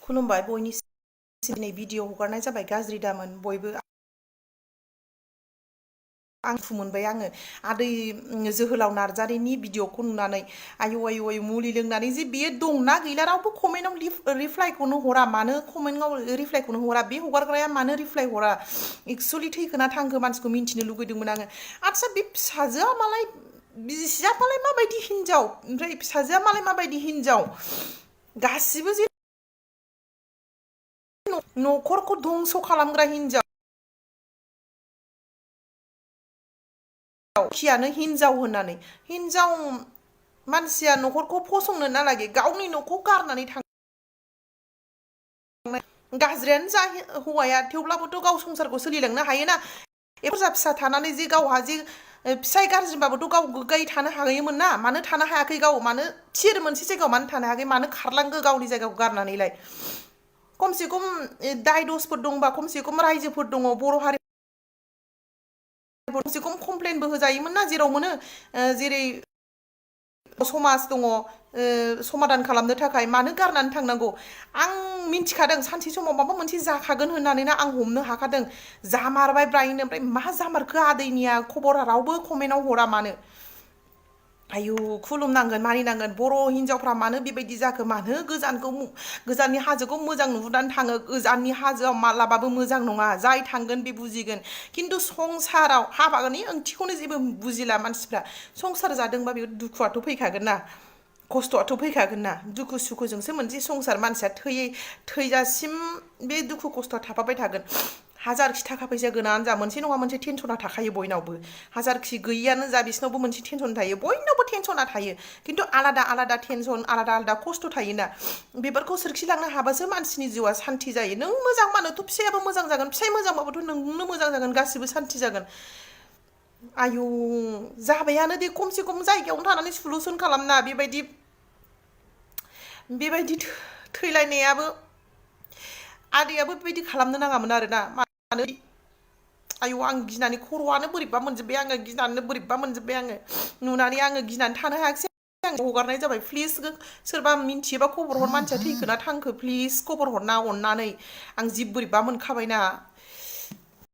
खुलुमबाय बयनिसिम दिनै भिडिअ हगारनाय जाबाय गाज्रि दामोन बयबो आं दुखु मोनबाय आङो आदै जोहोलाव नार्जारिनि भिडिअखौ नुनानै आयु आयु आयु मुलि लोंनानै जे बियो दंना गैला रावबो कमेन्टआव रिप्लाइखौनो हरा मानो कमेन्टआव रिप्लाइखौनो हरा बे हगारग्राया मानो रिप्लाइ हरा एक्सुवेलि थैखोना थांखो मानसिखौ मिन्थिनो लुगैदोंमोन आङो आदसा बे फिसाजोआ मालाय बिसिया मालाय माबायदि हिनजाव ओमफ्राय फिसाजोआ मालाय माबायदि हिनजाव गासिबो जे न'खरखौ धंस खालामग्रा हिनजाव खियानो हिनजाव होननानै हिनजाव मानसिया न'खरखौ फसंनो ना लागि गावनि न'खौ गारनानै थांनाय गाज्रियानो जा हौवाया थेवब्लाबोथ' गाव संसारखौ सोलिलांनो हायोना बुरजा फिसा थानानै जे गावहा जे फिसाय गाज्रिबाबोथ' गाव गोग्गायै थानो हायोमोन ना मानो थानो हायाखै गाव मानो थिर मोनसे जायगायाव मानो थानो हायाखै मानो खारलांखो गावनि जायगाखौ गारनानैलाय खमसे खम दाय दसफोर दंबा खमसे खम रायजोफोर दङ बर' हारि खमसे खम कमप्लेनबो होजायोमोन ना जेराव मोनो जेरै समाज दङ समाधान खालामनो थाखाय मानो गारनानै थांनांगौ आं मिन्थिखादों सानसे समाव माबा मोनसे जाखागोन होननानैनो आं हमनो हाखादों जामारबाय ब्रायनो ओमफ्राय मा जामारखो आदैनिया खबरा रावबो कमेन्टआव हरा मानो आयु खुलुमनांगोन मानिनांगोन बर' हिनजावफ्रा मानो बेबायदि जाखो मानो गोजाननि हाजोखौ मोजां नुहुरनानै थाङो गोजाननि हाजोआव मालाबाबो मोजां नङा जाय थांगोन बे बुजिगोन खिन्थु संसाराव हाबानि ओंथिखौनो जेबो बुजिला मानसिफ्रा संसार जादोंबा बे दुखुआथ' फैखागोन ना खस्थ'आथ' फैखागोन ना दुखु सुखुजोंसो मोनसे संसार मानसिया थैजासिम बे दुखु खस्थ'आ थाफाबाय थागोन हाजारखि थाखा फैसा गोनाङानो जा मोनसे नङा मोनसे टेनसना थाखायो बयनावबो हाजारखि गैयियानो जा बिसिनावबो मोनसे टेनसन थायो बयनावबो टेनसना थायो खिन्थु आलादा आलादा टेनसन आलादा आलादा खस्थ' थायोना बेफोरखौ सोरखिलांनो हाबासो मानसिनि जिउआ सान्ति जायो नों मोजां मानोथ' फिसायाबो मोजां जागोन फिसाय मोजांबाबोथ' नोंनो मोजां जागोन गासिबो सान्ति जागोन आयु जाबायानो दे खमसे खम जायगायावनो थानानै सलुसन खालामना बेबायदि थैलायनायाबो आदैयाबो बेबायदि खालामनो नाङामोन आरोना मानो आयु आं गिनानै खर'आनो बोरैबा मोनजोब्बाय आङो गिनानै बोरैबा मोनजोब्बाय आङो नुनानै आङो गिनानै थानो हायाखिसै आं हगारनाय जाबाय प्लिज सोरबा मिन्थियोबा खबर हर मानसिया थैखोना थांखो प्लिज खबर हरना अननानै आं जि बोरैबा मोनखाबायना